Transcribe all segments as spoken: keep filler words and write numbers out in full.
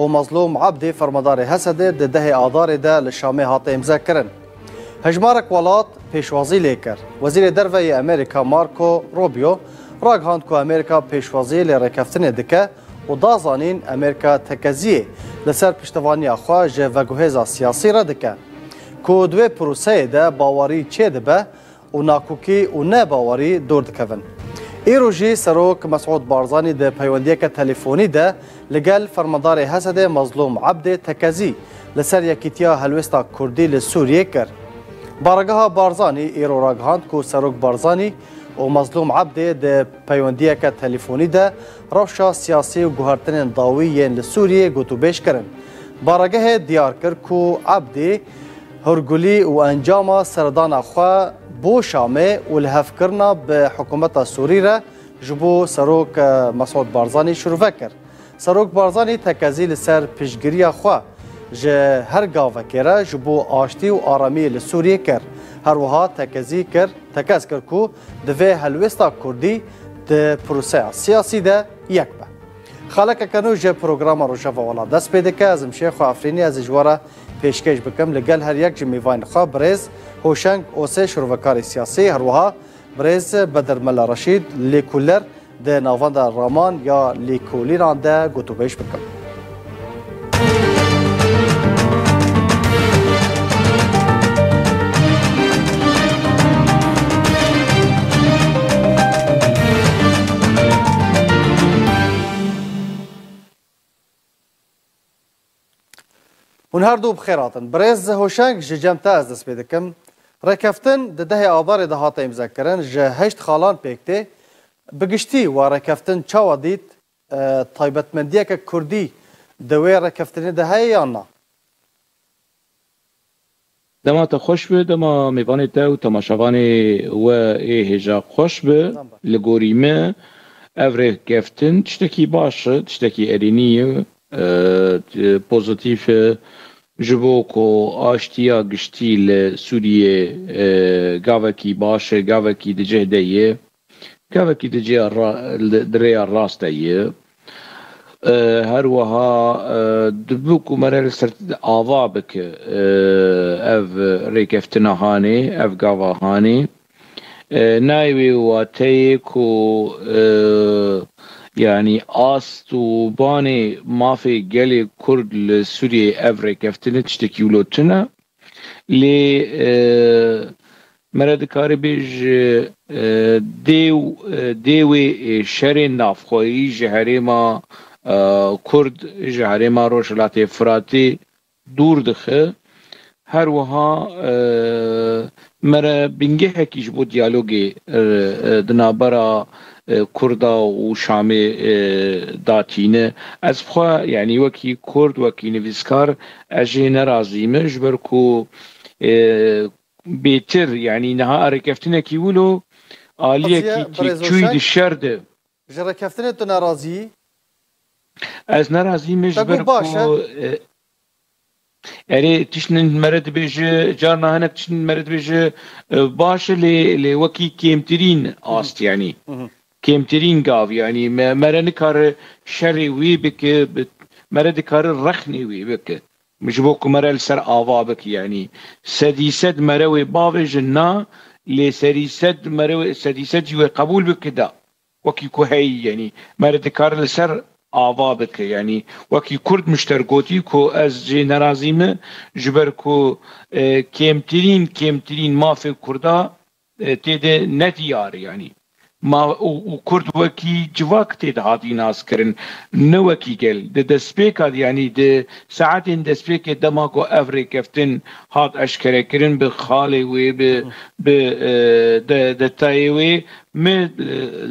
û Mazlûm Ebdî, fermandarê Hesedê, di dehê Adarê de li Şamê hate îmzekirin. Hejmarek welat pêşwazî lê kir. Wezîrê Derve yê Amerîka Marco Rubio ragihand ku Amerîka pêşwazî lê rêkeftinê dike û da zanîn Amerîka tekeziyê li ser piştevaniya xwe ji veguhêza siyasî re dike, ku di wê proseyê de bawerî çêdibe û nakokî û nebawerî dûr dikevin. Îro jî Serok Mesûd Barzanî di peywendiyeke telefonî de li gel fermandarê Hesedê Mazlûm Ebdê tekezî li ser yekîtiya helwêsta Kurdî li Sûriyê kir. Baregeha Barzanî îro ragihand ku Serok Barzanî û Mazlûm Ebdê di peywendiyeke telefonî de rewşa siyasî û guhertinên dawî yên li Sûriyê gotûbêj kirin. Baregehê diyar kir ku Ebdî hurgulî û encama seredana xwe bo Şamê û lihevkirina bi hikûmeta Sûrî re ji bo Serok, e, Mesûd Barzanî şirove kir. Serok Barzanî tekezî li ser piştgiriya xwe ji her gavekê re ji bo aştî û aramiyê li Sûriyê kir. Her wiha tekezî kir, tekez kir ku divê helwêsta Kurdî di proseya siyasî de yek be. Xalekeke nû ji programa Rojava Welat dest pê dike. Ez im Şêxo Efrînî, ez ê ji we re pêşkêş bikim. Li gel her yek ji mêvanên xwe, birêz Hoşeng Osê, şirovekarê siyasî, her wiha birêz Bedir Mela Reşîd, lêkolîner di navenda raman ya lêkolînan de gotûbêj bikim. Hûn her du bi xêr hatin. Birêz Hoşeng, ji cem te ez dest pê dikim. Rêkeftin di dehê Adarê de hate îmzekirin, ji heşt xalan pêk tê. Bi giştî we rêkeftin çawa dît? E, taybetmendiyeke Kurdî di wê rêkeftinê de heye yan na? Dema te xweş be, dema mêvanê te û temaşevanê we ê hêja xweş be. Li gorî me, ev rêkeftin tiştekî baş e, tiştekî erênî ye, e, pozîtîf e. Ji bo ku aştiya giştî li Sûriyê, e, gavekî baş e, gavekî di cih de ye. Gavekî di cêya ra-, li, di rêya rast de ye. E, her wiha, e, dibe ku me re li ser ava bike, e, ev rêkeftina hanê, ev gava hanê. E, nayê wê wateyê ku, e, yanî ast û banê mafê gelê Kurd li Sûriyeyê ev rêkeftinê tiştekî wilo tune. Lê, e, mere dikare bêje, e, dê û, e, dê wê, e, şerên navxweyî ji herêma, e, Kurd, ji herêma Rojhilatê Firatê dûr dixe. Her wiha, e, mere bingehekî ji bo diyalogê, e, e, di navbera, e, Kurda û Şamê, e, datîne. Ez xwe, yanî wekî Kurd, wekî nivîskar, ez jê nerazî me, ji ber ku, e, bêtir, yanî niha rêkeftinekî wilo aliyekî Qeziye, birêz têkçûyî Hoşeng, di şer de. Ji rêkeftinê tu nerazî yî? Ez nerazî me ji Te ber got baş e. ku, e, erê, tiştin mere dibêje, carna hinek tiştin mere dibêje, e, baş e, lê, lê wekî kêmtirîn ast, yanî. Hı hı. Kêmtirîn gav, yanî me, mere nikare şerê wî bike, bi, mere dikare rexnê wî bike. Ji bo ku mere li ser ava bike, yanî sedî sed mere wê bavêjin na, lê serî sed mere wê, sedî sed jî wê qebûl bike da. Wekî ku heyî, yanî mere dikare li ser ava bike, yanî wekî Kurd mişter gotî ku ez jê nerazî me, ji ber ku, e, kêmtirîn, kêmtirîn mafê Kurda, e, tê de ne diyar, yanî ma û, û Kurd wekî civak tê de hatî naskirin, ne wekî gel. Di destpêka de, yanî di saetên destpêkê dema ku ev rêkeftin hat eşkerekirin bi xalê wê, bi, bi, e, de, detayê wê, me, e,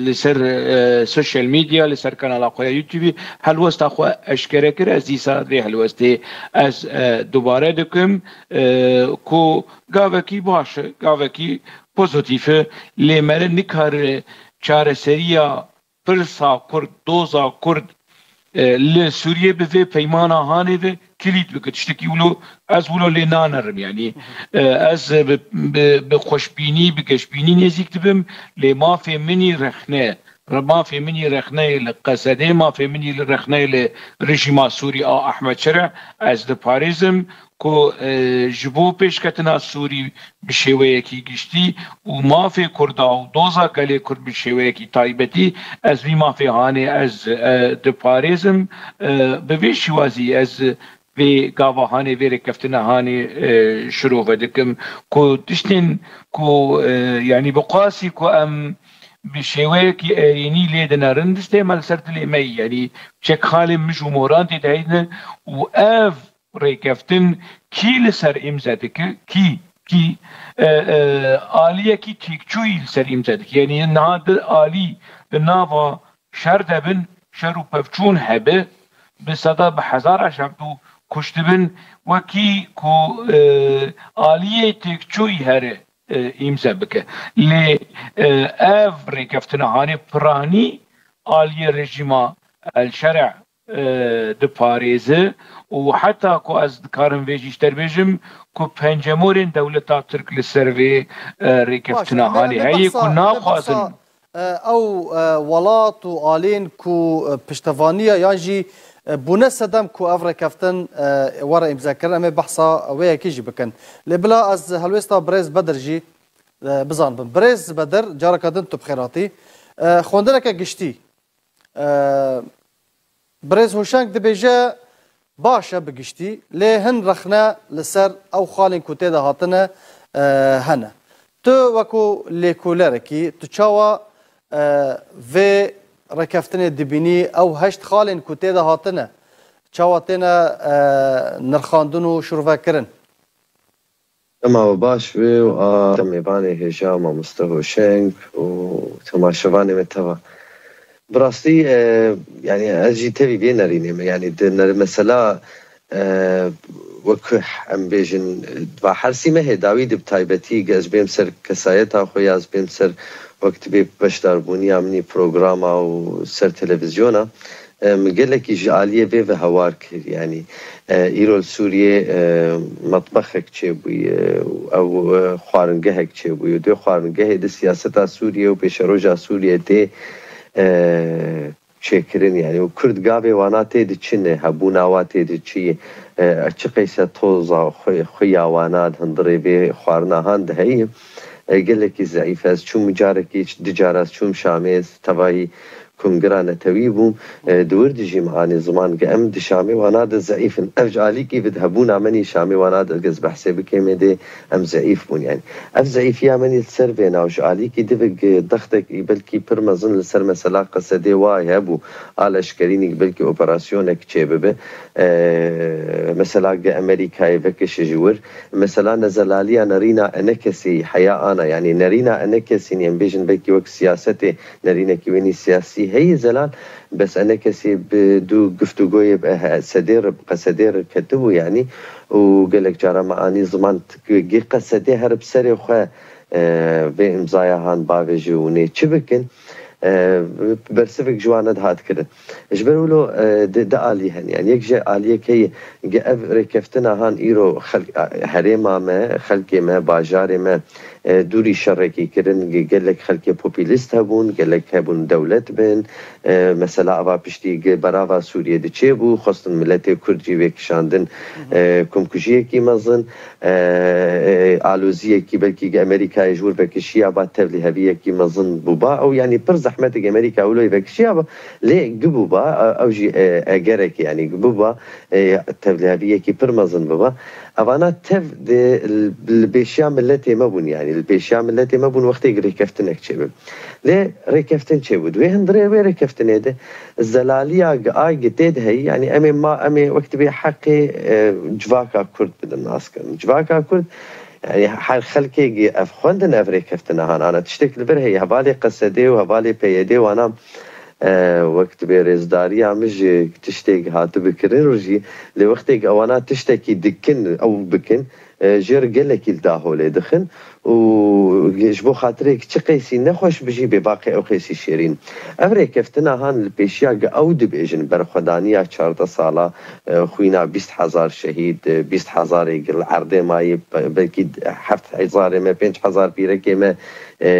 li ser, e, social media, li ser kanala xwe ya YouTube helwesta xwe eşkere kir. Ez dîsa vê helwestê ez, e, dubare dikim, e, ku gavekî baş e, gavekî pozîtîf e, lê mere nikare çareseriya pirsa Kurd, doza Kurd, e, li Sûriyê bi vê peymana hanê ve kilît bike. Tiştekî wilo ez wilo lê nanerim, yanî, e, ez bi, bi, bi xweşbînî, bi geşbînî nêzîk dibim, lê mafê min î rexne, Mafê min yî rexneyê li Qesedê, mafê min yî li rexneyê li rejîma Sûrî a Ehmed Şerî, ez diparêzim ku, e, ji bo pêşketina Sûrî bi şêweyekî giştî û mafê Kurda û doza gelê Kurd bi şêweyekî taybetî, ez vî mafê hanê ez, e, diparêzim. E, bi vê şîwazî ez vê gava hanê, vê rêkeftina hanê, e, şirove dikim ku tiştên ku, e, yanî bi qasî ku em bi şêweyekî erênî lê dinerin, distê me li ser dilê me yî. Yanî çek xalên mij û moran tê de heyne û ev rêkeftin kî li ser îmze dike? Kî? Kî, e, e, aliyekî têkçûyî li ser îmze dike? Yanî niha di alî di nava şer de bin, şer û pevçûn hebe, bi seda bi hezara şev dû kuştibin, wekî ku, e, aliyê têkçûyî here, e, îmze bike. Lê, e, ev rêkeftina hanê piranî aliyê rejîma El Şerî, e, diparêze û heta ku ez dikarim vê jî ji te re bêjim ku pencemorên dewleta Tirk li ser vê, e, rêkeftina hanê heye ku naxwazin. E, ew, e, welat û alên ku, e, piştevaniya yan jî, e, bûne sedem ku ev rêkeftin, e, were îmzekirin, em ê behsa wê yekê jî bikin. Lê bila ez helwêsta birêz Bedir jî, e, bizanibim. Birêz Bedir, careke din tu bi xêr hatî. E, xwendineke giştî. E, Birêz Hoşeng dibêje, baş e bi giştî, lê hin rexne li ser ew xalên ku tê de hatine, e, hene. Tu wekû lêkolerekî, tu çawa, e, vê rêkeftinê dibînî, ew heşt xalên ku tê de hatine, çawa têne, e, nirxandin û şirovekirin? Dema we baş be û a mêvanê hêja mamoste Hoşeng û temaşevanê me teva. Bi rastî, e, yanî ez jî tevî vê nerînê me. Yanî di ner-, mesela, e, wek em bêjin, va hersî me hê dawî de bi taybetî ge ez bêm ser kesayeta xwe ya ez bêm ser wek dibê beşdarbûniya min î programa û ser televîzyona, e, min gelekî ji aliyê vê ve hewar kir. Yanî, e, îro li Sûriyê, e, metbexek çêbûye û ew, e, xwaringehek çêbûye. Dê xwaringehê di siyaseta Sûriyê û pêşeroja Sûriyê tê, e, çêkirin. Yanî û Kurd gavê wana tê diçine, hebûna wa tê diçî, e, çi qeyse toza xwe, xuya wana di hundirê vê xwarina han de heye. E, gelekî zeîf e. Ez çûm carekî, du cara ez çûm Şamê, ez tevayî kongira netewî bûm. E, di wir dijî me anî ziman ge em di Şamê wana de zeîf in. Ev ji alîkî bi di hebûna me nî Şamê wana de ge ez behsê bikêm ê dê em zeîf bûn. Yanî ev zeîfiya me nî li ser vêna û ji alîkî di bi ge dextek î belkî pir mezin li ser mesela Qesedê wa hebû. A leşkerînî belkî operasyonek çêbibe. E, mesela ge Amerîkayê vekişe ji wir. Mesela nezelaliya nerîna enekesî heya ana, yanî nerîna enekesî, em bêjin belkî wek siyasetê nerînekî wênî siyasî heye zelal, bes enekesî bi dû guftûgoyê bi, eh, sedê re, bi qesedê re ketibû, yanî û gelek cara me anî ziman gê qesedê her bi serê xwe, eh, vê îmzaya han bavêje û nê çi bikin, eh, bersivek ji wan nedihat kirin. Ji ber wilo, e, di, di alî hene. Yanî yek ji aliyek heye, ge ev rêkeftina han îro xelk, e, herêma me, xelkê me, bajarê me, e, dûrî şerekî kirin, ge gelek xelkê populîst hebûn, gelek hebûn dewlet bin. E, mesela ava piştî ge berava Sûriyê diçêbû, xwestin miletê Kurd jî vê kişandin, e, komkujiyekî mezin. E, e, aloziyekî belkî ge Amerîkayê ji wir vekişiya ba tevlîheviyekî mezin bûba. Ew yanî pir zehmetê ge Amerîka wilo vekişiya ba, lê gibûba, e, ew jî, e, egerek yanî gibûba, e, tevlîheviyekî pir mezin biba. Evana tev de li, li pêşiya miletê me bûn yanî, li pêşiya miletê me bûn wextê rêkeftinek çêbin. Lê rêkeftin çêbû. Di wê hundirê wê rêkeftinê de zelaliya gi-, a gi tê de heyî, yanî em ê ma, em ê wek dibê heqê, e, civaka Kurd bidin naskirin. Civaka Kurd, yanî her xelkê gi ev xwendin ev rêkeftina han ana tiştek li vir heye. Hevalê Qesedê û hevalê P Y D wana, e, wek dibê rêzdariya min ji tiştê gi hatibi kirin û jî lê wextê gi ewana tiştekî dikin, ew bikin, e, jê re gelekî li daholê dixin û ji bo xatirê çi qeysî nexweş bijî, bê baqê ew qeysî şêrîn. Ev rêkeftina han li pêşiya ge ew dibêjin berxwedaniya çardeh sala, e, xwîna bîst hezar şehîd, e, bîst hezarê li erdê mayî, be-, belkî heft hezarê me, pênc hezar pîrekê me, e,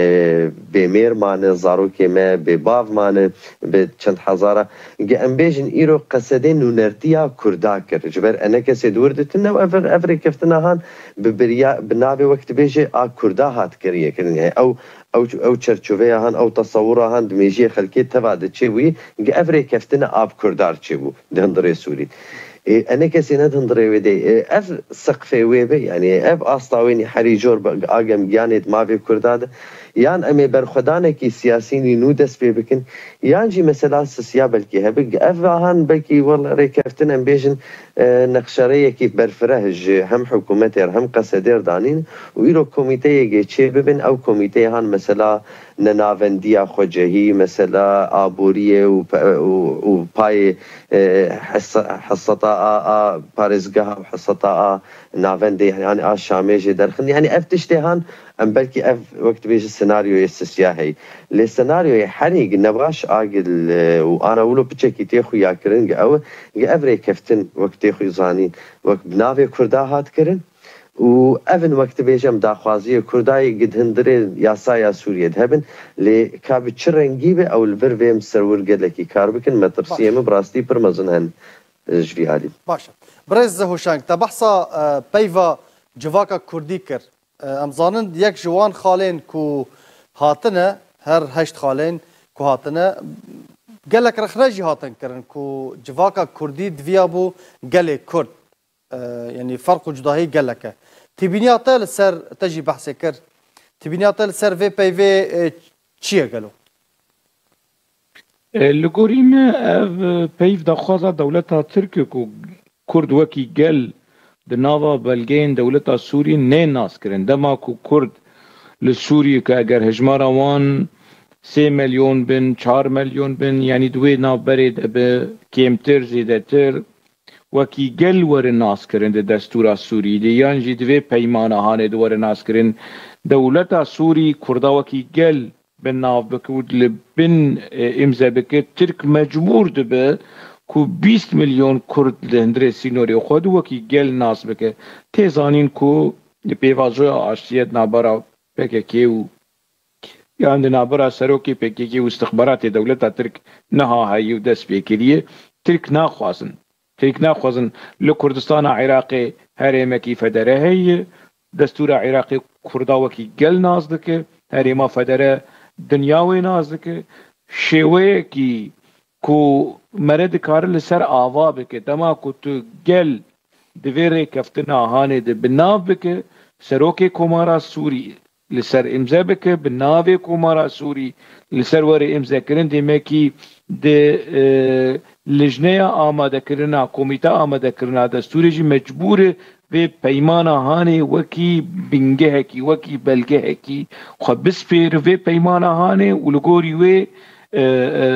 bê mêr mane, zarokê me bê bav mane, bi çend hezara. Ge em bêjin îro qesedê nûnertiya Kurda kir. Ji ber enekesê di wir ditin ew ev, ev rêkeftina han bi birya, bi navê wek dibêje a Kurda hat kiriye kirin. Yani ew, ew, ew çerçoveya han, ew tesewura han di mêjiyê xelkê teva diçê wî, ge ev rêkeftina a bi Kurda re çêbû di hundirê Sûrî. Ê, enekesê ne di hundirê wê de. Ê, ev seqfê wê be, yani ev asta wê nî herî jor be, a gemgiyanê di mavê Kurda de. Yan em ê berxwedanekî siyasî nî nû dest pê bikin, yan jî mesela sisiya belkî hebe. Ev ahan belkî wel rêkeftin em bêjin, e, nexşereyekî berfireh ji hem hikûmetê re hem qesedê re danîn û îro komîteyekê çê bibin. Ew komîteyê han mesela nenavendiya xwecehî, mesela aboriyê û pe-, û, û payê, e, hesa-, heseta a, a parêzgeha û heseta a navendê, yani a Şamê jê derxin. Yani ev tiştê han, em belkî ev wek dibêje senaryoyê sisiya heye. Lê senaryoyê herî nebaş a gil, e, û ana wilo piçekî tê xuya kirin, ge ew, ge ev rêkeftin wek tê xu zanîn, wek bi navê Kurda hat kirin. Û ev in wek dibêje em daxwaziyê Kurdayê gi di hundirê yasaya Sûriyê de hebin, lê ka bi çi rengî be ew li vir vê em ser wir gelekî kar bikin, metirsiyê Baş. min bi rastî pir mezin hen, e, ji vî alî. Baş e. Birêz Hoşang, te behsa, e, peyva civaka Kurdî kir. E, em zanin yek ji wan xalên ku hatine, her heşt xalên ku hatine, gelek rexne jî hatin kirin ku civaka Kurdî diviya bû gelê Kurd. E, yanî ferq û cudahî gelek e. Têbîniya te li ser, te jî behsê kir. Têbîniya te li ser vê peyvê, e, çi ye gelo? E, li gorî me ev, e, peyv daxwaza dewleta Tirk e ku Kurd wekî gel di nava belgeyên dewleta Sûrî nê naskirin. Dema ku Kurd li Sûriyê, ku eger hejmara wan sê milyon bin, çar milyon bin, yanî di wê navberê de be, kêmtir, zêdetir, wekî gel were naskirin di destûra Sûrî de, yan jî di vê peymana hanê de were naskirin. Dewleta Sûrî Kurda wekî gel bi nav bike û li bin, e, îmze bike, Tirk mecbûr dibe ku bîst milyon Kurd li hundirê sînorê xwe de wekî gel nas bike. Tê zanîn ku li pêvajoya aştiyê di navbera P K K û yan di navbera serokê P K K û istixbaratê dewleta Tirk niha heye û dest pê kiriye. Tirk naxwazin. Tirk naxwazin li Kurdistana Iraqê herêmekî federe heye. Destûra Iraqê Kurda wekî gel nas dike. Herêma federe dinya wê nas dike. Şêweyekî ku mere dikare li ser ava bike. Dema ku tu gel di vê rêkeftina hanê de bi nav bike, serokê Komara Sûrî li ser îmze bike, bi navê Komara Sûrî li ser were îmzekirin, demekî di, e, lijneya amadekirina, komîta amadekirina destûrê jî mecbûr e vê peymana hanê wekî bingehekî, wekî belgehekî xwe bispêre vê peymana hanê û li gorî wê, e, e,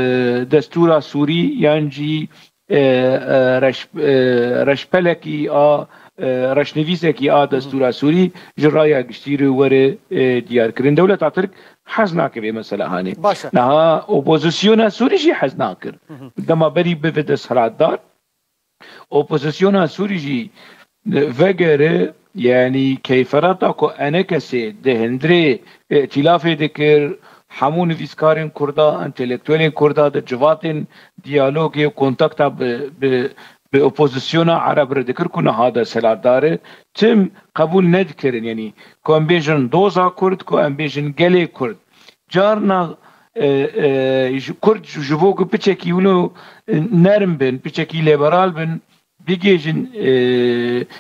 destûra Sûrî yan jî e, e, reş-, e, reşpelekî a, e, reşnivîsekî a destûra Sûrî ji raya giştî re were, e, diyarkirin. Dewleta Tirk hez nake vê mesela hanê. Baş e. Niha opozisyona Sûrî jî hez nakir. Dema berî bibe desthilatdar, opozisyona Sûrî jî vegere, yanî keyferata ku enekesê di hundirê îtîlafê dikir, hemû nivîskarên Kurda, entelektuelên Kurda di civatên diyalogê û kontakta bi, bi, bi opozisyona Ereb re dikir ku niha desthilatdar e, tim qebûl nedikirin. Yanî ku em bêjin doza Kurd, ku em bêjin gelê Kurd. Carna, e, e, ji, Kurd ji bo ku piçekî wilo, e, nerm bin, piçekî lêberal bin, bigihêjin, e,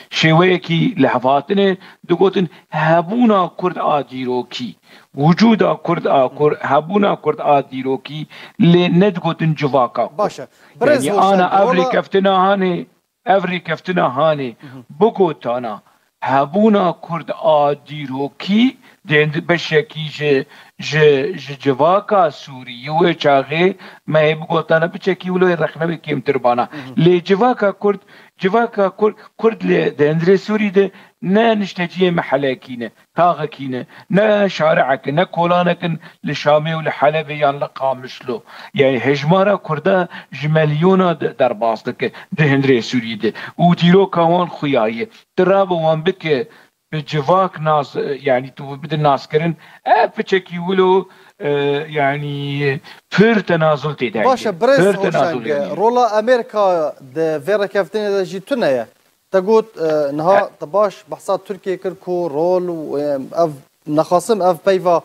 şêweyekî lihevhatinê, digotin hebûna Kurd a dîrokî, wicûda Kurd a Kur-, hebûna Kurd a dîrokî, lê nedigotin civaka Kurd. Baş e. Birêz Yanî Hoşang, ana ev rola rêkeftina hanê, ev rêkeftina hanê bigotana hebûna Kurd a dîrokî Dê di beşekî ji, ji, ji civaka Sûrî yê wê çaxê me hê bigotana biçekî wilo yê rexne wê kêmtir bana. Lê civaka Kurd, civaka Kurd, Kurd li, di hundirê Sûrî de ne nişteciyê mehelekî ne, taxekî ne, ne şari'ek in, ne kolanek in li Şamê û li Helebê yan li Qamişlo. Yani hejmara Kurda ji milyona de derbas dike di hundirê Sûrî de. Û dîroka wan xuya ye. Tu rabe wan bike bi civak nas, yani tu bidin naskirin, ev piçekî wilo, e, yani pir tenazul tê de heye. Baş e, birêz Pir tenazul Hoşeng, yani. Rola Amerîka di vê rêkeftinê de jî tune ye. Te got, e, niha He. te baş behsa Tirkiyê kir ku rol û, e, ev nexasim ev peyva,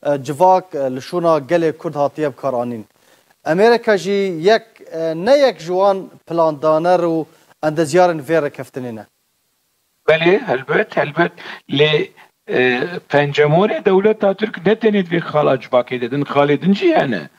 e, civak, e, li şûna gelê Kurd hatiye bikaranîn. Amerîka jî yek, e, ne yek ji wan plandaner û endezyarên vê rêkeftinê ne. Belê, helbet, helbet. Lê, e, pencemorê dewleta Tirk ne tenê di vê xala civakê de din, xalê din jî hene.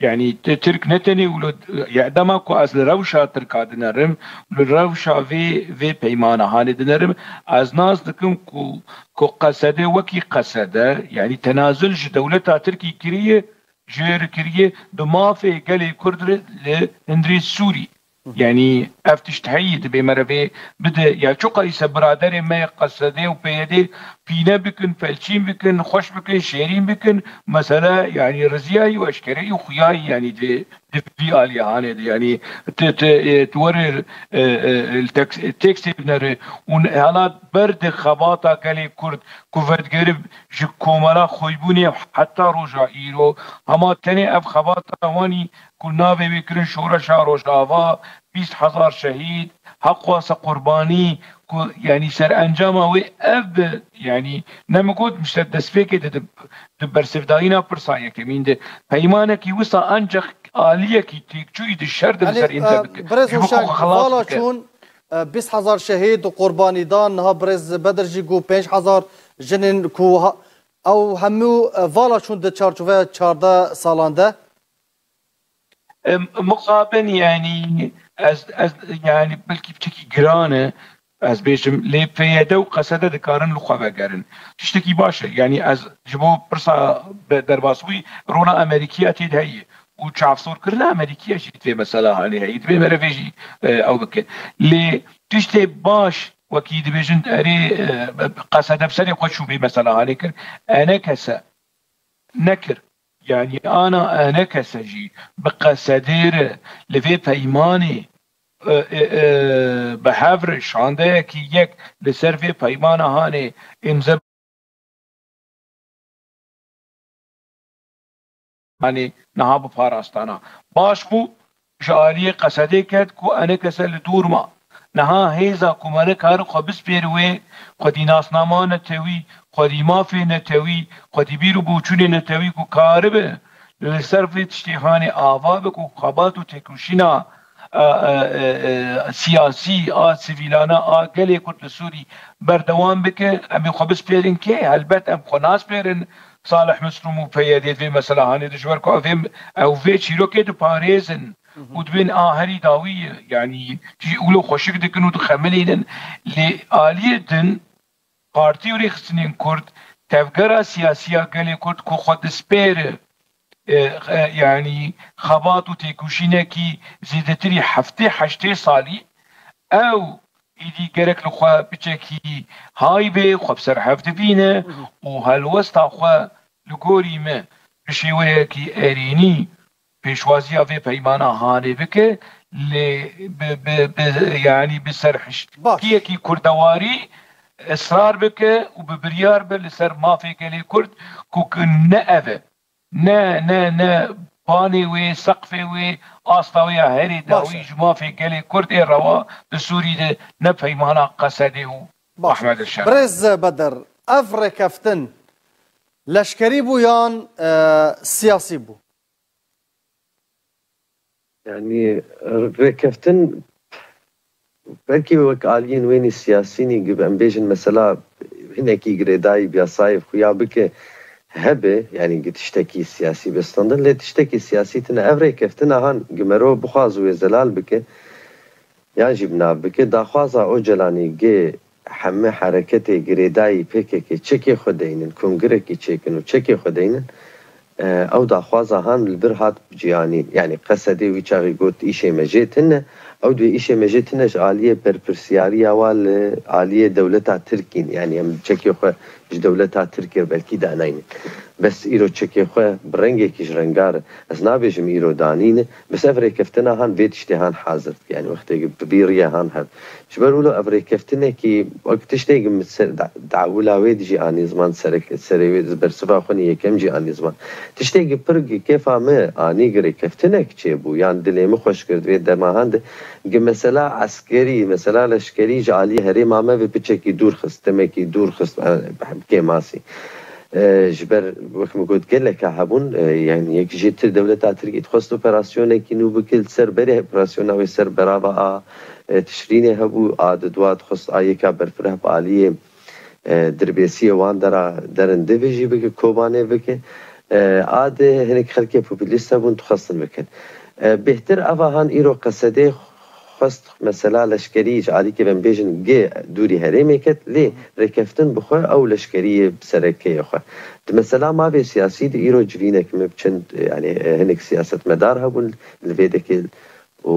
Yani, ti-, Tirk ne tenê wilo, ya dema ku ez li rewşa Tirka dinerim, li rewşa vê, vê peymana hanê dinerim, ez nas dikim ku, ku qesede wekî qesede, yani tenazul ji dewleta Tirkî kiriye, jêr kiriye, di mafê gelê Kurd re li hundirê Sûrî. Yani ev tişt heyî dibe me re vê bide. Ya çuqa îse biraderê me yê Qesedê û P Y D pîne bikin, felçîn bikin, xweş bikin, şêrîn bikin. Mesela yani riziyayî û eşkereyî û xuyayî yani di, di vî aliye hanê de. Yani ti, ti, e, ti werê, e, e, teks-, teksê binere û hala ber di xebata gelê Kurd ku vedigere ji komela xweybûnê heta roja îro, hema tenê ev xebata wanî ku navê wê kirin Şoreşa Rojava, bîst hezar şehîd, heqwasa qurbanî, ku, yanî, serencama wê ev bi, yanî, ne min got, ji ser destpêkê de di, di bersivdayîna pirsa yekemîn de peymanekî wisa ancak aliyekî têkçûyî di şer de li Yanî, ser ên e, de bike. Birêz Ji bo ku Hoşeng, xelas vala bike. çûn, e, bîst hezar şehîd û qurbanî dan, niha birêz Bedir jî got pênc hezar jinên ku ha-, ew hemû, e, vala çûn di çarçoveya çardeh salan de. Em, mixabin, yanî, ez, ez, yanî, belkî piçekî giran e, ez bêjim, lê P Y D û Qesede dikarin li xwe vegerin. Tiştekî baş e. Yanî, ez ji bo pirsa be-, derbasbûyî rola Amerîkiya tê de heye û çavsorkirina Amerîkiya jî di vê mesela hanê heye. Divê mere vê jî, e, ew bike. Lê tiştê baş, wekî dibêjin, erê, e, Qesede bi serê xwe çû vê mesela hanê kir. Enekese nekir. Yanî ana enekese jî bi Qesedê re li vê peymanê, e, e, e, bi hev re şandeyekî yek li ser vê peymana hanê îmze hanê niha bi parastana. Baş bû, ji aliyê Qesedê ket ku enekese li dûr ma. Niha hêza ku me nekarin xwe bispêri wê, xwedî nasnama netewî, xwedî mafê netewî, xwedî bîr û boçûnê netewî ku karibe li ser vê tiştê hanê ava bike û xebat û têkoşîna, e, e, e, e, siyasî a sivîlana a gelê Kurd li Sûrî berdewam bike, em ê xwe bispêrin kê? Helbet em xwe naspêrin Salih Mislûm û P Y D vê mesela hanê de, ji ber ku ev ê, ew vê çîrokê diparêzin û dibên a herî dawî ye. Yanî, jî wilo xweşik dikin û dixemilînin. Lê aliyê din, partî û rêxistinên Kurd, tevgera siyasî ya gelê Kurd ku xwe dispêre, e, e, yanî xebat û têkoşînekî zêdetirî heftê heştê salî, ew êdî gerek li xwe piçekî hay bê, xwe bi ser hev dibîne û helwesta xwe li gorî me bi şêweyekî erênî pêşwaziya vê peymana hanê bike, lê bi, bi, bi, yanî bi serhiştiyekî kurdewarî israr bike û bi biryar be li ser mafê gelê Kurd ku ki ne ev e. Ne, ne, ne panê wê, seqfê wê, asta wê ya herî Baş e. dawî ji mafê gelê Kurd ê rewa di Sûrî de ne peymana Qesedê û Baş. Ehmed Şer. Birêz Bedir, ev rêkeftin leşkerî bû yan, e, siyasî bû? Yani, rêkeftin belkî wek aliyên wênî siyasînî gibi em bêjin, mesela, hinekî girêdayî bi yasayê xuya bike hebe, yani gi tiştekî siyasî bi standin, lê tiştekî siyasî tine. Ev rêkeftina han gi mero bixwaz wê zelal bike, yan jî bi nav bike, daxwaza Ocalanî gi heme hereketê girêdayî P K K çekê xwe deynin, kongirekî çêkin û çekê xwe deynin, e, ew daxwaza han li vir hat ciyanî. Yanî Qesedê wî çaxî got, "Îşê me jê tune." Ew dibê îşê me jê tune ji aliyê berpirsiyariya wa li aliyê dewleta Tirkîn. Yanî em çekê xwe ji dewleta Tirkê belkî danaynin. Bes îro çekê xwe bi rengekî ji rengar e. Ez nabêjim îro danîne, bes ev rêkeftina han vê tiştê han hazir dike. Yanî wextê bi vî riyê han hev. Ji ber wilo ev rêkeftinekî wek tiştê ki min ser, da-, dawila wê dijî anî ziman, serek-, serê wê bersiva xwe nî yekem jî anî ziman. Tiştê ki pir ki kêfa me anî ki rêkeftinek çêbû, yan dilê min xweş kir di vê dema han de, ki mesela eskerî, mesela leşkerî ji alî herêma me ve piçekî dûr xist, demekî dûr xist, e, kêmasî. E, ji ber wek min got geleka hebûn, e, yani yek jê Tir-, dewleta Tirkî dixwest operasyonekî nû bike, li ser berê operasyona wê ser berava a, e, Tişrînê hebû, a di dua dixwest a yeka berfireh bi aliyê, e, Dirbêsiyê wan dera derin divê jî bike, Kobanê bike. E, a di hinek xelkê populîst hebûn dixwestin bikin. E, bêhtir eva han îro Qesedê xwest mesela leşkerî ji alîkê ve em bêjin gi dûrî herêmê ket, lê rêkeftin bi xwe ew leşkeriyê bi serekeyê xwe. Di mesela mavê siyasî de îro civînek me bi çend, yani, hinek siyasetmedar hebûn li vê dekê û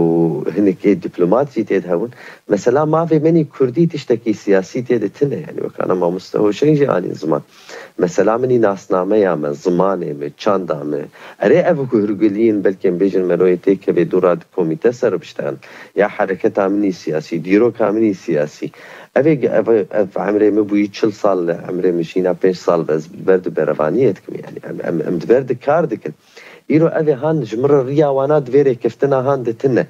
hinekê diplomat jî tê de hebûn. Mesela mavê me nî kurdî tiştekî siyasî tê de tune, yani wek ana mamoste Hoşeng jî anî ziman. Mesela min î nasnameya me, zimanê me, çanda me. Erê ev ku hurguliyên belkî em bêjin meroyê têkevê dû ra di komîte ser bişterin. Ya hereketa min î siyasî, dîroka min î siyasî. Ev ê, ev, ev emrê min bûyî çil sal, emrê min jîna pênc sal be, ez ber di berevaniyê dikim. Yani em, em, em di ber di kar dikin. Îro ev ê han ji min re riya wana di vê rêkeftina han de tune.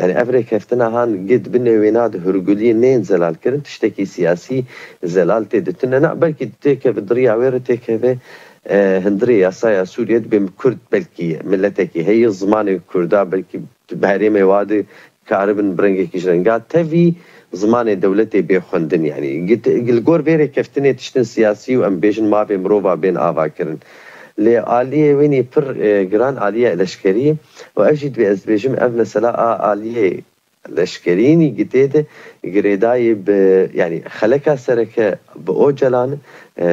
Yani ev rêkeftina han gi di binê wêna de hurguliyê nên zelal kirin, tiştekî siyasî zelal tê de tune. Na, belkî têkeve di riya wê re têkeve, e, hundirê yasaya Sûriyê dibê kurd belkî miletekî heye, zimanê kurda belkî bi herêmê wa de karibin bi rengekî ji renga tevî zimanê dewletê bê xwendin. Yani git-, li gor vê rêkeftinê tiştin siyasî û em bêjin mavê mirova bên ava kirin. Lê aliyê wê nî pir, e, giran aliye leşkerî û ev jî dibê ez dibêjim ev mesela a aliyê leşkerî nî gitê de girêdayî bi, yani xeleka sereke bi Ocalan, e,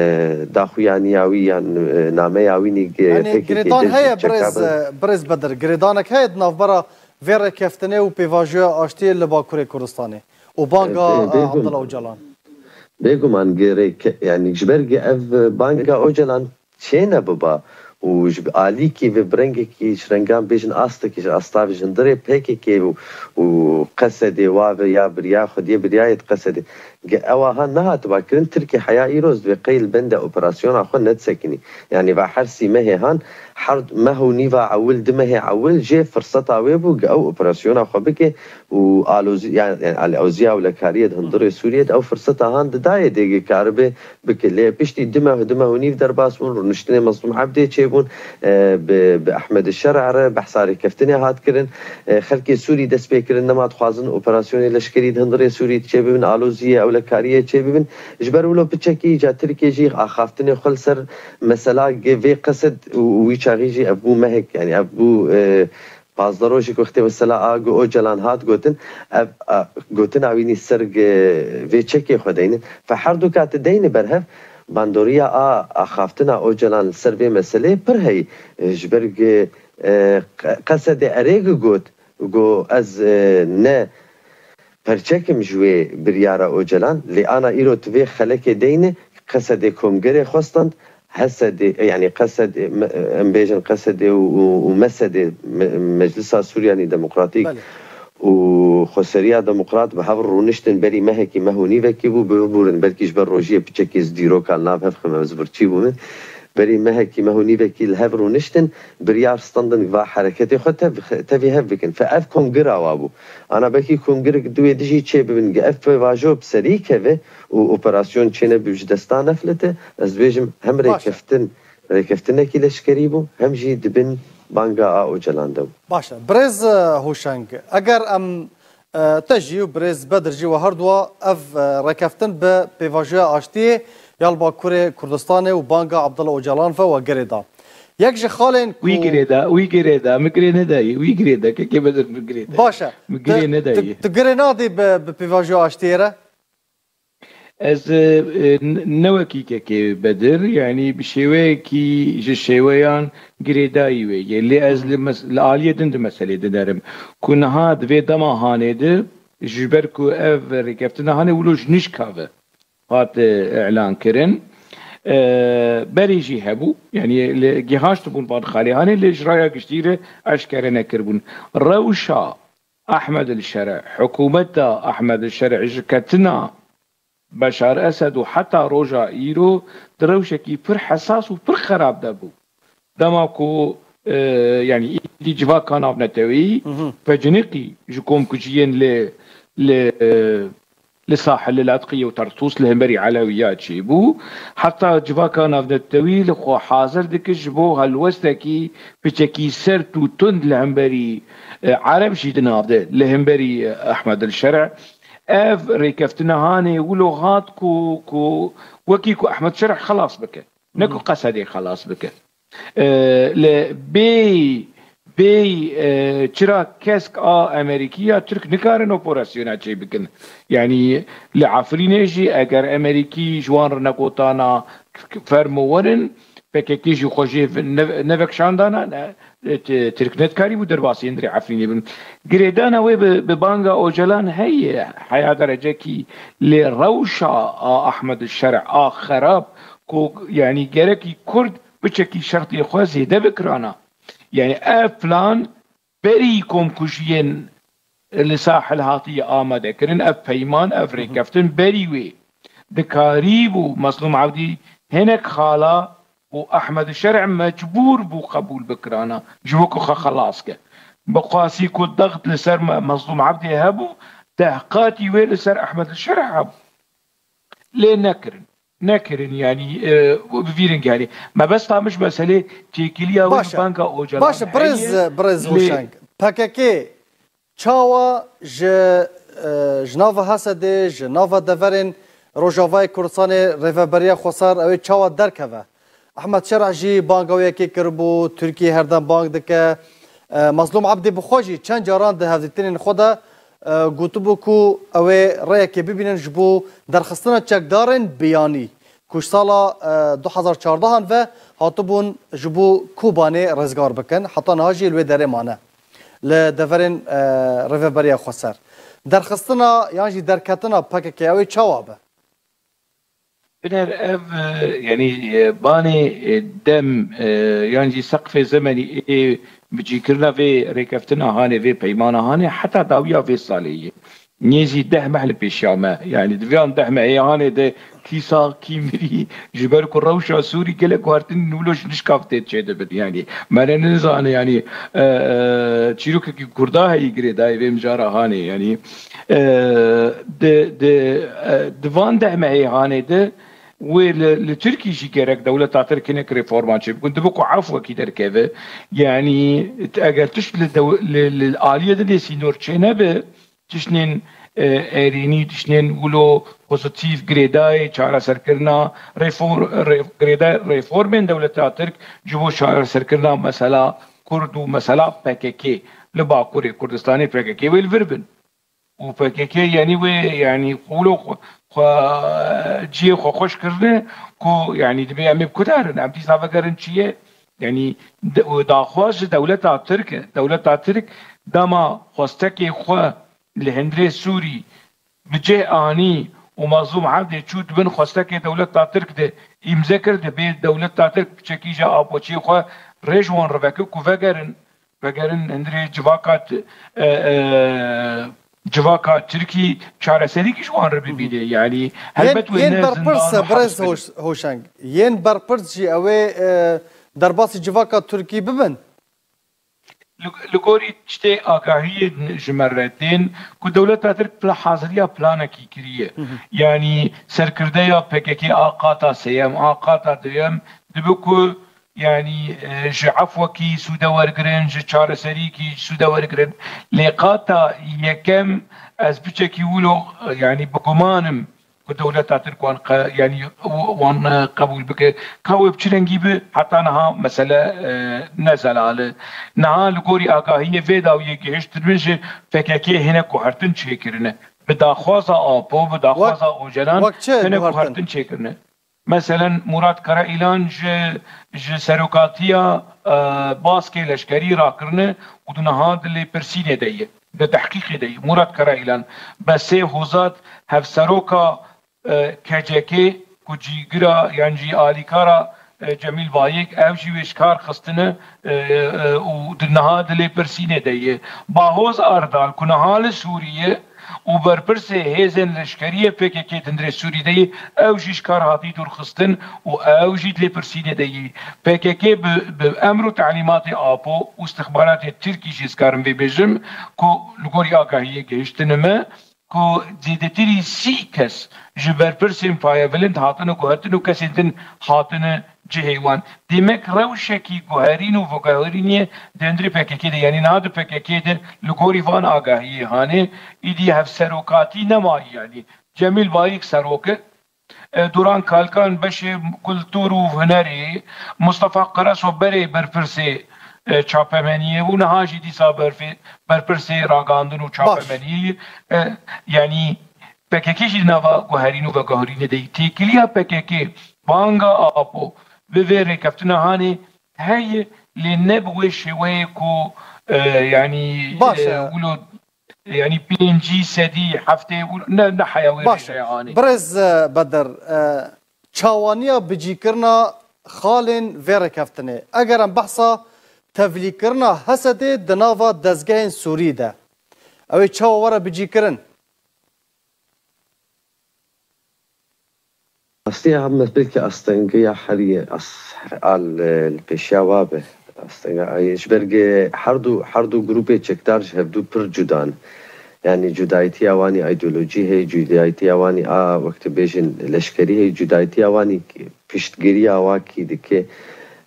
daxuyaniya wî yan, e, nameya wî nî gi-, Yani pêkekê girêdan de heye çeka birêz, bin. e, birêz Bedir. Girêdanek heye di navbera vê rêkeftinê û pêvajoya aştiyê li Bakurê Kurdistanê û banga, Bê-, e, bêgum-, Abdullah Ocalan. Bêguman girêk, yani ji ber gi ev banga Ocalan çêne biba û ji alîkî ve bi rengekî ji rengan bêjin astekî ji astavê ji hundirê P K K û, û Qesedê wa ve ya biriya xwediyê biriyayê di Qesedê. Ge ewa han nehatiba kirin, Tirkî heya îro ez dibê qey li bende operasyona xwe nedisekinî. Yani va her sî mehê han, her meh û nîva ewil, di mehê ewil jê firseta wê bû, ge ew operasyona xwe bike û alozî-, yani, yani aloziya ewlekariyê di hundirê Sûriyê de ew firseta han didayê dê ge karibe bike. Lê piştî du meh, du meh û nîv derbas bûn, rûniştinê Mezlûm Ebdê çêbûn, e, bi, bi Ehmed Şer'a re behsa rêkeftinê hat kirin. E, xelkê Sûrî dest pê kirin, nema dixwazin operasyonê leşkerî di hundirê Sûrî çêbibin, aloziyê ewlekariyê çêbibin. Ji ber wilo piçekî ca Tirkiye jî axaftinê xwe li ser mesela ge vê qesed û, û wî çaxî jî ev bû mehek, yani ev bû, e, pazdeh rojek wextê mesela a gu Ocalan hat gotin, ev, a, gotina wî nî ser gi vê çekê xwe deynin. Fe her du kate deyni berhev, bandoriya a axaftina Ocalan li ser vê meseleyê pir heyî. E, ji ber gi, e, qe-, Qesedê erê gi got, gu ez, e, ne perçekim ji wê biryara Ocalan, lê ana îro tu vê xelekê deyne, Qesedê kongerê xwe stand, Hesedê, yani Qesedê, me-, em bêjin Qesedê û, û, û Mesedê, me-, Meclisa Suryanî Demokratîk Belê. û Xweseriya Demokrat bi hev rûniştin berî mehekî, meh û nîvekî bû, bibûrin, belkî ji ber rojiyê piçekî ez dîroka li nav hev xim, ez birçî bûme. Berî mehekî, meh û nîvekî li hev rûniştin, biryar standin va hereketê xwe tev-, tevî hev bikin. Fe ev kongira wa bû. Ana belkî kongirek di wê dijî çê bibin, ge ev pêvajo bi serî keve û operasyon çêne bi ji desta neflete, ez dibêjim hem Baş e. rêkeftin, rêkeftinekî leşkerî bû, hem jî dibin banga a Ocalan de bû. Baş e. Birêz, e, Hoşeng, eger em, e, te jî û birêz Bedir jî we herduwa ev, e, rêkeftin bi pêvajoya aştiyê ya li Bakurê Kurdistanê û banga Abdullah Ocalan ve we girê da. Yek ji xalên ku Wî girê da, wî girê da, min girê nedayî, wî girê da, kekê Bedir min girê da. Baş e. Min girê Tu, nedayî. tu, tu girê nadî bi, bi pêvajoya aştiyê re? Ez e, e, n- ne wekî kekê Bedir, yanî bi şêweyekî ji şêweyan girêdayî wê yê. Lê ez li mes- li aliyê din di meselê dinerim. Ku niha di vê dema hanê de, ji ber ku ev rêkeftina hanê wilo ji nişka ve hat e, îlan kirin. E, berê jî hebû, yanî li gihaştibûn van xalê hanê, lê ji raya giştî re eşkere nekiribûn. Rewşa Ahmed el Şer'i, hikûmeta Ahmed el Şer'i ji ketina Beşar Esed û heta roja îro di rewşekî pir hesas û pir xerab de bû. Dema ku, e, yanî îdî civaka navneteweyî veciniqî ji komkujiyên li, li, e, li Sahil, li Latqiyê û Tartûs li hemberî Elewiya çêbû. Heta civaka navnetewî li xwe hazir dikir ji bo helwestekî piçekî sert û tund li hemberî, e, Ereb jî di nav de, li hemberî, e, Ehmed el Şer'i. Ev rêkeftina hanê wilo hat ku, ku wekî ku Ehmed Şer'i xelas bike. Ne ku Qesedê xelas bike. E, li bê, bê, e, çira kesk a Amerîkî ya Tirk nikarin operasyona çê bikin. Yanî li Efrînê jî eger Amerîkî ji wan re negotana k- k- fermo werin, P K K jî xwe jê ne- nevekşandana, ne, e, t- Tirk nedikarîbû derbasî hundirê Efrînê bin. Girêdana wê bi, bi banga Ocalan heye, heya derecekî lê rewşa a Ahmed Şer'a xerab ku yanî gerekî Kurd piçekî şertê xwe zêde bikirana. Yanî ev plan berî komkujiyên li Sahil hatiye amade kirin, ev peyman, ev rêkeftin berî wê dikarîbû Mezlûm Evdî hinek xala û Ehmed Şer'i mecbûr bû qebûl bikirana, ji bo ku xwe xelas ke. Bi qasî ku dext li ser Me- Mezlûm Evdî hebû, deh qatî wê li ser Ehmed Şer'i hebû. Lê nekirin. Nekirin, yanî, e, bi vî rengî, yanî. Mebesta min ji meselê têkiliya wê Baş e. bi banga Ocalan Baş e, birêz, heye. birêz Lê Hoşeng. P K K çawa ji, e, ji nava Hesedê, ji nava deverên Rojavayê Kurdistanê Rêveberiya Xweser ew ê çawa derkeve? Ehmed Şer'a jî banga wê yekê kiribû, Tirkiye her dem bang dike. E, Mezlûm Ebdî bi xwe jî çend caran di hevdîtinên xwe de, e, gotibû ku ew ê rêyekê bibînin ji bo derxistina çekdarên biyanî ku ji sala, e, du hezar çardehan ve hatibûn ji bo Kobanê rizgar bikin. Heta niha jî li wê derê mane. Li deverên, e, Rêveberiya Xweser. Derxistina yan jî derketina P K K ew ê çawa be? Biner ev, e, yanî, e, banê, e, dem, e, yan jî seqfê zemenî ê bicîkirina vê rêkeftina hanê, vê peymana hanê heta dawiya vê salê ye. Nêzî deh meh li pêşiya me. Yanî di vê deh mehê hanê de kî sax, kî mirî, ji ber ku rewşa Sûrî gelek guhertin wilo ji nişka tê çêdibin. Yanî me ne nizane, yanî, e, e, çîrokekî Kurda heyî girêdayî vê mijara hanê. Yanî, e, di, di, e, di van deh mehê hanê de wê li, li Tirkî jî gerek dewleta Tirk hinek reforman çê bikin. Dibe ku efwekî derkeve. Yanî, t- eger tişt li, dew- li, li aliyê din ê sînor çê nebe, tiştên, e, erênî, tiştên wilo pozîtîf, girêdayê çareserkirina refor, re, girêdayê reformên dewleta Tirk ji bo çareserkirina mesela Kurd û mesela P K K li Bakurê Kurdistanê P K K wê li vir bin. Û P K K yanî wê, yanî wilo xwe, xwe, cihê xwe xweş kirine ku yanî dibê em ê bi ku derin, em dîsa vegerin çi ye? Yanî de- û daxwaz ji dewleta Tirk e. Dewleta Tirk dema xwestekê xwe li hundirê Sûrî bi cih anî û Mezlûm Evdê çû di bin xwestekê dewleta Tirk de îmze kir, dibê dewleta Tirk piçekî ji apoçiyê xwe rê ji wan re veke ku vegerin, vegerin hundirê civaka t- e, e, civaka Tirkî çareserîkî ji wan re bibîne. Yanî Yên, helbet wê yên ne berpirs e, zindana birêz hepis bidin. Hoş- Hoşeng. Yên berpirs jî ew ê, e, derbasî civaka Tirkî bibin. Li, li gorî tiştê agahiyên ji me re tên ku dewleta Tirk pla haziriya planekî kiriye. Yanî serkirdeya P K K a qata sêyem, a qata duyem dibe ku yanî, e, ji efwekî sûde wergirin, ji çareserîkî sûde wergirin. Lê qata yekem ez piçekî wilo, e, yanî bi guman im ku dewleta Tirk wan qe-, yanî wan, e, qebûl bike. Ka wê bi çi rengî be, heta niha mesele, e, ne zelal e. Niha li gorî agahiyê vê dawiyê gihiştin min ji P K K hinek guhertin çêkirine. bi daxwaza Apo, bi daxwaza Ocalan wek çi tine guhertin? Guhertin çêkirine. Meselen, Murat Karaîlan ji, ji serokatiya, e, baskê leşkerî rakirine û di niha di lêpirsînê de ye, di tehqîqê de ye. Murat Karaîlan, Besê Hozat, hevseroka, e, K C K, ku cîgira yan jî alîkara, e, Cemîl Bayik, ew jî wê ji kar xistine, e, e, û di niha di lêpirsînê de ye. Bahoz Erdal, ku niha li Sûrî ye, û berpirsê hêzên leşkerî yê P K K di hundirê Sûrî de yî, ew jî ji kar hatî dûrxistin û ew jî di lêpirsînê de yî. P K K bi, bi emr û telîmatê Apo û istixbaratê Tirkî jî, ez karim vê bêjim, ku li gorî agahiyê gihiştine me, ku zêdetirî sî kes ji berpirsên payebilind hatine guhertin û kesên din hatine cihê wan. Demek rewşekî guherîn û veguherînê di hundirê P K K de, yanî niha di P K K de li gorî van agahiyê hanê, îdî hevserokatî nemayî, yanî Cemîl Bayik serok e, e, Duran Kalkan beşê kultur û hunerê, Mustafa Karaso berê berpirsê, e, çapemeniyê û niha jî dîsa berfê-, berpirsê ragihandin û çapemeniyê, e, yanî P K K jî di nava guherîn û veguherînê de yî. Têkiliya P K K, banga Apo, bi vê rêkeftina hanê heye, lê ne bi wê şêweyê ku, e, yanî, e, wilo, yanî pêncî sedî, heftê û ne, ne heya wê rêjeya hanê. Birêz, e, Bedir, e, çawaniya bicîkirina xalên vê rêkeftinê. Eger em behsa tevlîkirina Hesedê di nava dezgehên Sûrî de, ew ê çawa were bicîkirin? Aslında hemmet belki astengiya her ye as-, al, e, li pêşiya wa be. Astenga ay, ji ber ge her du, her du grûpê çekdar ji hevdu pir cuda ne. Yani cudayetiya wanî ideolojî heye, cudayetiya wanî a wekti bêjin leşkerî heye, cudayetiya wanî piştgiriya wa kî dike.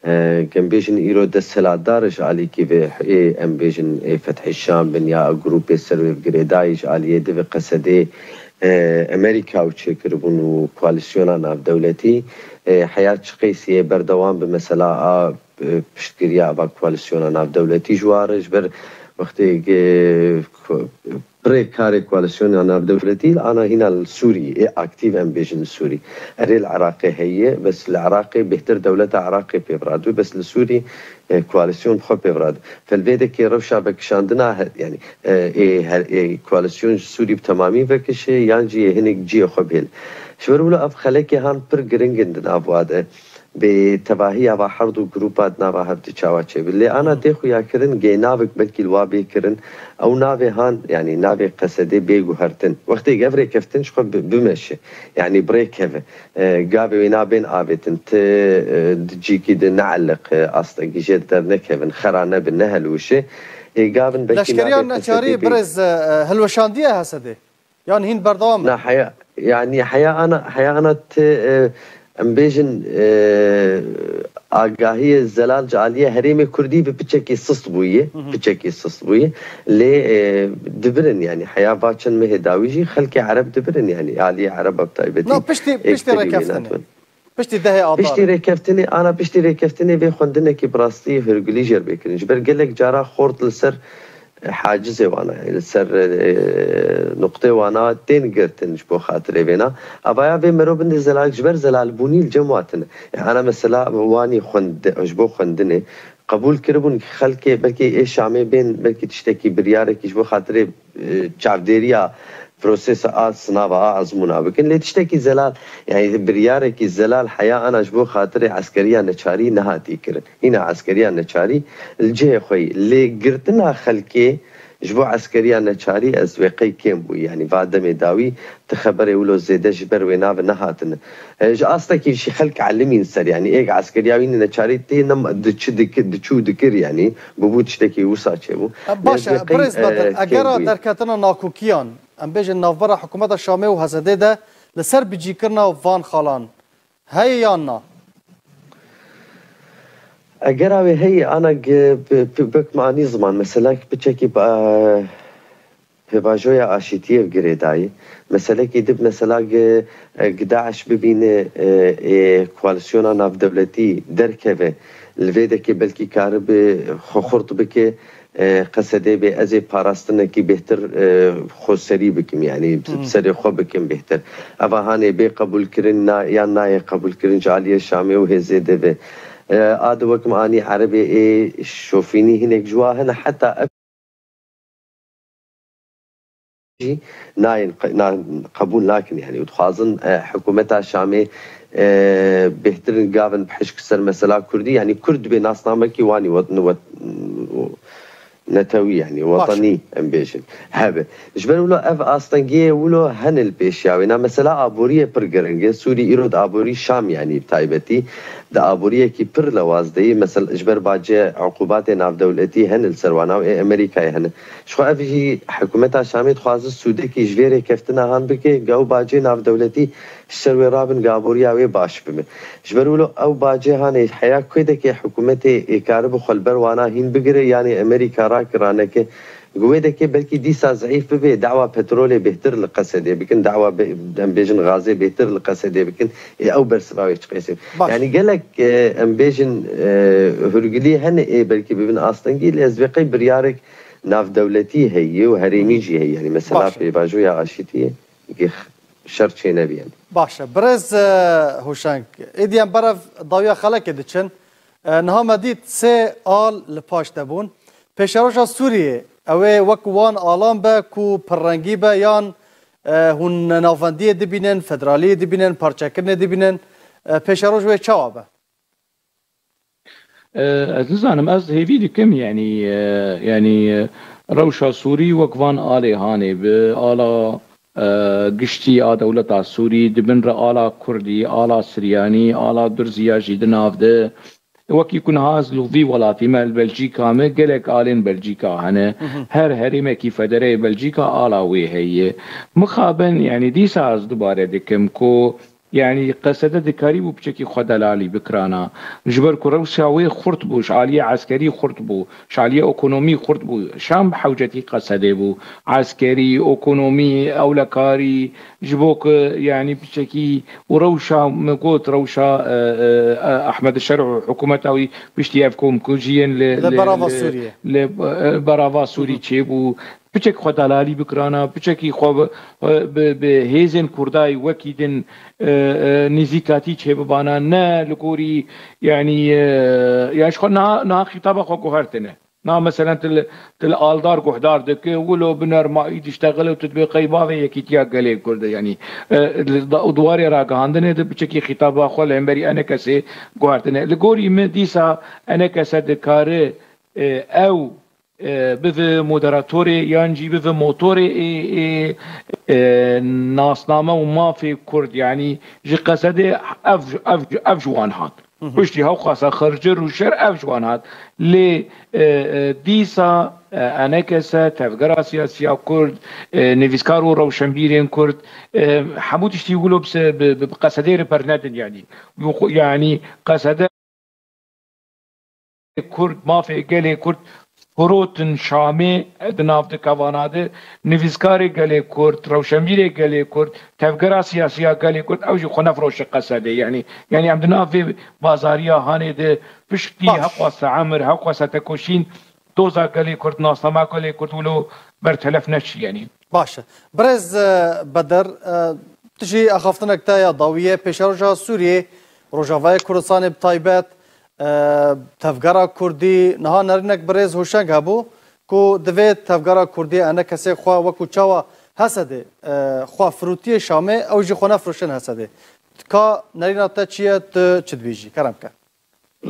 E, em bêjin îro desthilatdar ji alîkî vê ê, em bêjin ê Fethî Şam bin ya grûpê ser wê girêdayî ji aliyê di vê Qesedê, e, Amerîka û çêkiribûn û koalîsyona navdewletî, e, heya çi qeysî yê berdewam bi mesela a, e, piştgiriya va koalîsyona navdewletî ji wa re ji ber wextê, e, ko-, pirê karê koalîsyona navdewletî li ana hîna li Sûrî ê aktîv em bêjin li Sûrî. Erê li Iraqê heye, bes li Iraqê bêhtir dewleta Iraqê pê viradû, bes li Sûrî, e, koalîsyon bi xwe pê viradû. Felvêdekê rewşa vekişandina he-, yani, e, ê her-, ê koalîsyon ji Sûrî bi temamî vekişe, yan jî yê hinek cihê xwe bihêl. Ji ber wilo ev xelekê han pir giring in di nav wa de. Bê tevahiya va her du grûpa di nava hev di çawa çêbin. Lê ana tê xuyakirin, gê navek belkî li wa bê kirin, ew navê han, yanî navê Qesedê bê guhertin. Wextê ev rêkeftin ji xwe bi-, bimeşe, yanî bi rê keve. E, gavê wê nabên avêtin, ti, e, di cîkî di neeliq, e, astegî jê dernekevin, xera nebin, nehelwişe. Ê, gavin belkî Leşkeriya navê Qesedê neçarî bê birêz, e, e, hilweşandiye Hesedê? Yan hîn berdewam e? Na, heya, yanî heya ana, heya ana ti, e, em bêjin, e, agahiyê zelal ji aliyê herêmê Kurdî bi piçekî sist bûye, Hı hı. piçekî sist bûye. Lê, e, dibirin, yanî heya va çend mehê dawî jî xelkê Ereb dibirin, yanî aliyê Ereba bi taybetî. Na, piştî, piştî rêkeftinê. Piştî dehê Adarê. Piştî rêkeftinê, ana piştî rêkeftinê vê xwendinekî bi rastî hûrgilî jêr bê kirin. Ji ber gelek cara xort li ser, e, hacizê wana, li ser, e, nuqtê wana tên girtin ji bo xatirê vêna. Avaya vê mero bindê zelal, ji ber zelalbûnî li cem wa tine. E, ana mesela wanî xwend-, ji bo xwendinê qebûl kiribûn xelkê, belkî ê Şamê bên, belkî tiştekî biryarekî ji bo xatirê, e, çavdêriya prosesa a sinava a ezmûna bikin. Lê tiştekî zelal, yani biryarekî zelal heya ana ji bo xatirê eskeriya neçarî nehatî kirin. Hîna eskeriya neçarî li cihê xwe yî. Lê girtina xelkê ji bo eskeriya neçarî ez wê qey kêm bû. Yani va demê dawî ti xeberê wilo zêde ji ber wê nave nehatine. E, ji astekî jî xelk elimîn ser, yani êk eskeriya wî neçarî tê nema diçi dikir, diçû dikir, yani bûbû tiştekî wisa çêbû. E, baş e, Lê ez wê qey, birêz e, Bedir, kêm egera bûye. Derketina nakokiyan, em bêjin navbera hikûmeta Şamê û Hesedê de li ser bicîkirina van xalan heye yan na? Eger ew ê heye, ana ge-, bi, bi, bek manî ziman, mesela ki piçekî ba-, pêvajoya aşîtiyê girêdayî. Meselekî dib, mesela ge-, e, gi DAIŞ bibîne, e, ê koalîsyona navdewletî derkeve, li vê dekê belkî karibe xwe xurt bike, e, Qesedê bê, ez ê parastinekî bêhtir, e, xweserî bikim, yanî bi serê xwe bikim bêhtir. Eva hanê bê qebûlkirin na, yan nayê qebûlkirin ji aliyê Şamê û hêzê de ve. E, a di wekim anî Erebê ê şofînî hinek ji wa hene, heta ev jî nayên qe-, na-, qebûl nakin, yanî û dixwazin, e, hikûmeta Şamê, e, bêhtirin gavin bihişk ser mesela Kurdî, yanî Kurd dibê nasnamekî wanî wet-, wet-, netewî, yanî wetanî em bêjin, hebe. Ji ber wilo ev astengiyê wilo hene li pêşiya wê. Na mesela aboriyê pir giring e. Sûrî îro di aborî Şam, yanî bi taybetî di aboriyekî pir lewaz de yî. Mesela ji ber bacê uqubatê navdewletî hene li ser wana û ê Amerîkayê hene. Ji xwe ev jî hikûmeta Şamê dixwaze sûdekî ji vê rêkeftina han bike, ge ew bacê navdewletî ji ser wê rabin, ge aboriya wê baş bibe. Ji ber wilo ew bacê hanê heya kê dike hikûmetê ê karibe xwe li ber wana hîn bigire, yanê Amerîka rake raneke, gi wê dike belkî dîsa zeîf bibe, dawa petrolê bêhtir li Qesedê bikin, dawa be-, em bêjin gazê bêhtir li Qesedê bikin, ê ew bersiva wê çi qeysê. Baş. Yanî gelek, e, em bêjin, e, hûrgilî hene ê belkî bibin astengî, lê ez vê qey biryarek navdewletî heye û herêmî jî heye. Yanî mesela Baş. pêvajoya aşîtî ye, gih şer çênebî yanî. Baş e. Birêz, e, Hûşeng, êdî em berev dawiya xelekê diçin. E, niha me dît sê al li paş de bûn. Pêşeroja Sûriyê, ew ê wek wan alan be ku pirrengî be yan, e, hûn navendiyê dibînin, federaliyê dibînin, parçekirinê dibînin, e, pêşeroj wê çawa be? E, ez nizanim, ez hêvî dikim, yanî, e, yanî, e, rewşa Sûrî wek van alê hanê bi ala, e, giştî a dewleta Sûrî, di bin re ala Kurdî, ala Siryanî, ala Durzî ya jî di nav de. Wekî ku niha ez li vî welatî me, li Belçîka me, gelek alên Belçîka hene. Her herêmekî federeyê Belçîka ala wê heye. Mixabin, yanî dîsa ez dubare dikim ku, yanî Qesede dikarîbû piçekî xwe delalî bikirana. Ji ber ku rewşa wê xurt bû, ji aliyê eskerî xurt bû, ji aliyê ekonomî xurt bû. Şam bi hewcetî Qesedê bû. Eskerî, ekonomî, ewlekarî, ji bo ku, yanî piçekî û rewşa, min got, rewşa, e, e, e, Ehmed Şer û hikûmeta wî piştî ev komkujiyên li, Li li, berava li, Sûriyê. li, e, berava Sûrî çêbû. Piçek xwe delalî bikirana, piçekî xwe bi, bi, bi hêzên Kurdayê wekî din, e, e, nêzîkatî çêbibana, ne li gorî, yanî, e, ya ji xwe niha, niha xîtaba xwe guhertine. Na, meselen, tu li, tu li aldar guhdar dike, wilo bi nermayî diştexile û tu dibê qey bavê yekîtiya gelê Kurd e, yanî, e, li da-, û di warê ragihandinê de piçekî xîtaba xwe li hemberî enekesê guhertine. Li gorî min dîsa enekese dikare, e, ew, e, bive moderatorê yan jî bive motorê ê, ê, e, nasname û mafê Kurd, yanî ji Qesedê ev, ev, ev ji wan hat. Piştî hewqasa xercir û şer ev ji wan hat. Lê, e, e, dîsa, e, enekese, tevgera siyasiya Kurd, e, nivîskar û rewşenbîrên Kurd, e, hemû tiştî wilo bi se-, bi, bi, bi Qesedê re bernedin, yanî. Yanî Qesede Kurd, mafê gelê Kurd firotin Şamê, di nav di kevana de, nivîskarê gelê Kurd, rewşenbîrê gelê Kurd, tevgera siyasiya gelê Kurd, ew jî xwe nefroşe Qesedê. Yanî, yanî em di nav vê bazariya hanê de piştî Baş. hewqasa emir, hewqasa tekoşîn, doza gelê Kurd, nasnama gelê Kurd wilo bertelef neçî, yanî. Baş e. Birêz, e, Bedir, e, tu jî axaftinek te ya dawî ye, pêşeroja Sûriyê, Rojavayê Kurdistanê bi taybet, e, tevgera Kurdî, niha nerînek birêz Hoşeng hebû ku divê tevgera Kurdî enekesê xwe wekû çawa Hesedê, e, xwe firûtiyê Şamê, ew jî xwe nefroşin Hesedê. Ka nerîna te çi ye, tu çi dibêjî? Kerem ke.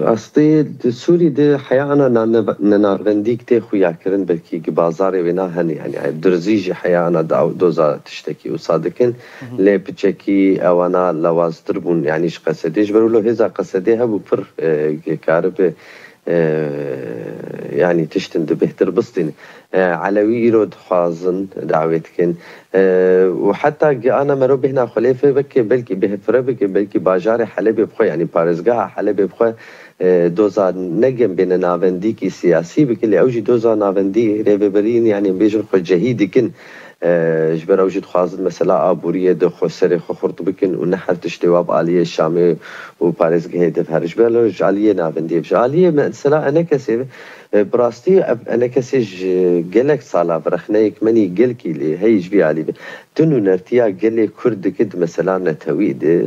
Rastî, di Sûrî de heya ana na-, ne-, nenavendîk tê xuyakirin, belkî gi bazarê wê na hene, yanî, yanî Durzî jî heya ana da-, doza tiştekî wisa dikin, lê piçekî ewana lewaztir bûn, yanî ji Qesedê. Ji ber wilo hêza Qesedê hebû pir, e, karibe, e, yanî tiştin di bêhtir bistîn. E, Elewî îro dixwazin, dawê dikin. E, û heta gi ana mero bêhna xwe lê fê bike, belkî bê-, fire bike, belkî bajarê Helebê bi xwe, yanî parêzgeha Helebê bi xwe, e, doza ne gem bêne navendîkî siyasî bike, lê ew jî doza navendî rêveberîn, yanî em bêjin xwe cehî dikin. E, ji ber ew jî dixwazin mesela aboriyê de xwe serê xwe xurt bikin û ne her tiştê wa bi aliyê Şamê û parêzgehê de her ji ber ji aliyê navendiyê, ji aliyê mesela enekesê E, bi rastî ev enekesê ji gelek sala bi rexneyek menî gelkî lê heyî ji vî alî be. Tu nûnertiya gelê Kurd dikit mesela netewî de, e,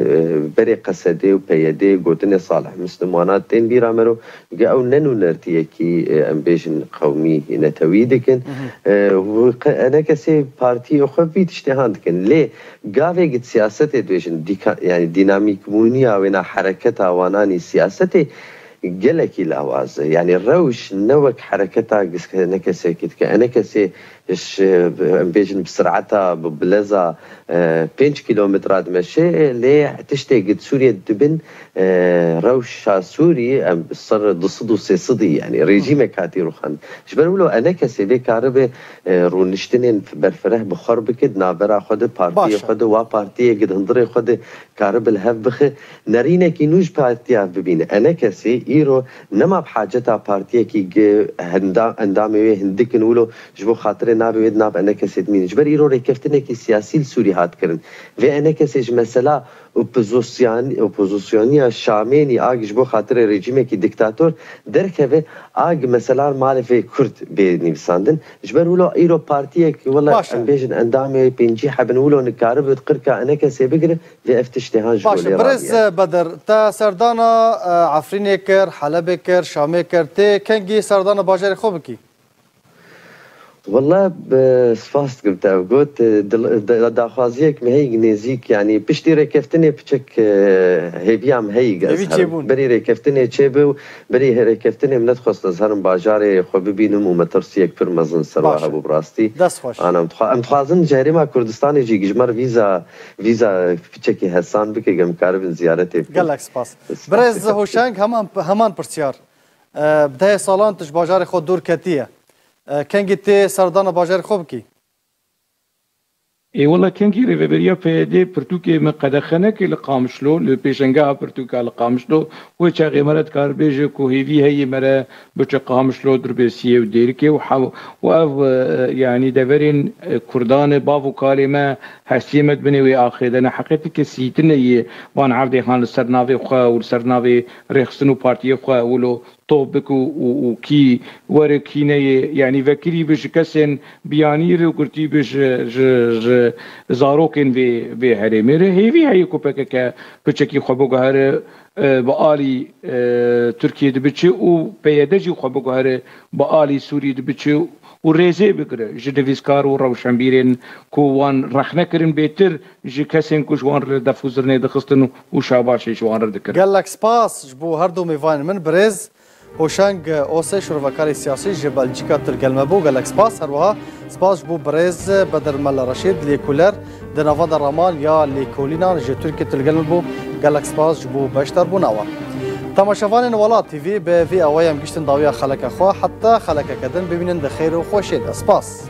berê Qesedê û P Y D gotinê Salih Muslim wana tên bîra me ro, ge ew ne nûnertiyekî, e, em bêjin qewmî netewî dikin. E, û qe-, enekesê partiyê xwe vî tiştê han dikin. Lê gavê git siyasetê dibêjin, dîka-, yani dînamîkbûniya wêna hereketa wananî siyasetê gelekî lawaz e. Yani rewş ne wek hereketa gis-, enekesê dike. Enekesê ji, em bêjin bi sireta, bi bileza, e, pênc kîlometra dimeşe, lê tiştê gid Sûriyê dibin, e, rewşa Sûrî, em ser du sed û sê sed, yani rejîmek hatî rûxan. Ji ber wilo enekesê vê karibe, e, rûniştinên berfireh bi xwe bike, di navbera xwe de, partiyê Baş e. xwe de, wa partiyê gid hundirê xwe de karibe li hev bixe. Nerînekî nû ji partiya bibîne. Enekesê îro nema bi haceta partiyekî gi henda-, endamê wê hindik in wilo ji bo xatirê navê wê di nav enekesê dimîne. Ji ber îro rêkeftinekî siyasî li Sûrî hat kirin. Vê enekesê ji mesela opozisyon-, opozisyoniya Şamênî a gi ji bo xatirê rejîmekî diktator derkeve, a gi mesela malê vê Kurd bê nivîsandin. Ji ber wilo îro partiyek, wela Baş e. em bêjin endamê pêncî hebin wilo nikaribe di qirka enekesê bigire. Vê ev tiştê han ji Baş e, lê birêz radiye. Bedir, te serdana, e, Efrînê kir, Helebê kir, Şamê kir, tê kengî serdana bajarê xwe bikî? Wela, e, spas dikim te ev got, e, dil-, da-, daxwaziyek me heyî nêzîk, yani piştî rêkeftinê piçek, e, hêviya me heyî Hêvî ez herim. çêbûn. Berî rêkeftinê çêbe û berî rêkeftinê min nedixwest ez herim bajarê xwe bibînim û metirsiyek pir mezin ser wa Baş e. hebû bi rastî. Dest xweş. Ana em dixwa-, em dixwazin ji Herêma Kurdistanê jî ji me re vîza, vîza piçekî hesan bike, em karibin ziyaretê bikin. Gelek spas. Spas Birêz dikim. Hoşeng, heman, heman pirsyar. E, bi dehê salan tu ji bajarê xwe dûr ketiye. E, kengî tê serdana bajarê xwe bikî? Ê wela kengî rêveberiya P Y D pirtûkê me qedexe neke li Qamişlo, li pêşengeha pirtûka li Qamişlo, wê çaxê me re dikare bêje ku hêvî heye me re biçe Qamişlo, Dirbêsiyê û Dêrikê û hew-, û ev, e, yanî deverên, e, Kurdan e, bav û kalê me, hestiyê me di binê wê axê de ne. Heqetî kesî tune yê van erdê han li ser navê xwe û li ser navê rêxistin û partiyê xwe wilo top bik û, û, û kî were kî neyê, yanî vekirî bi ji kesên biyanî re û girtî bi ji, ji, ji zarokên vê, vê herêmê re. Hêvî heye ku P K K piçekî xwe biguhere, e, bi alî, e, Tirkiyê dibiçe û P Y D jî xwe biguhere bi alî Sûrî dibiçe û rêzê bigire ji nivîskar û rewşenbîrên ku wan rexne kirin bêtir ji kesên ku ji wan re def û zirnê dixistin û şabaşê ji wan re dikirin. Gelek spas ji bo her du mêvanên min, birêz Hoşeng Ose, şirovekarê siyasî ji Belçîka tu li gel me bû. Gelek spas. Her wiha spas ji bo birêz Bedir Mela Reşîd, lêkoler di navenda raman ya lêkolînan ji Tirkiyê tu li gel me bû. Gelek spas ji bo beşdarbûna we. Temaşevanên Welat T V, bi vî awayê em giştin dawiya xeleka xwe. Heta xelekeke din bimînin di xêr û xweşiyê de. Spas.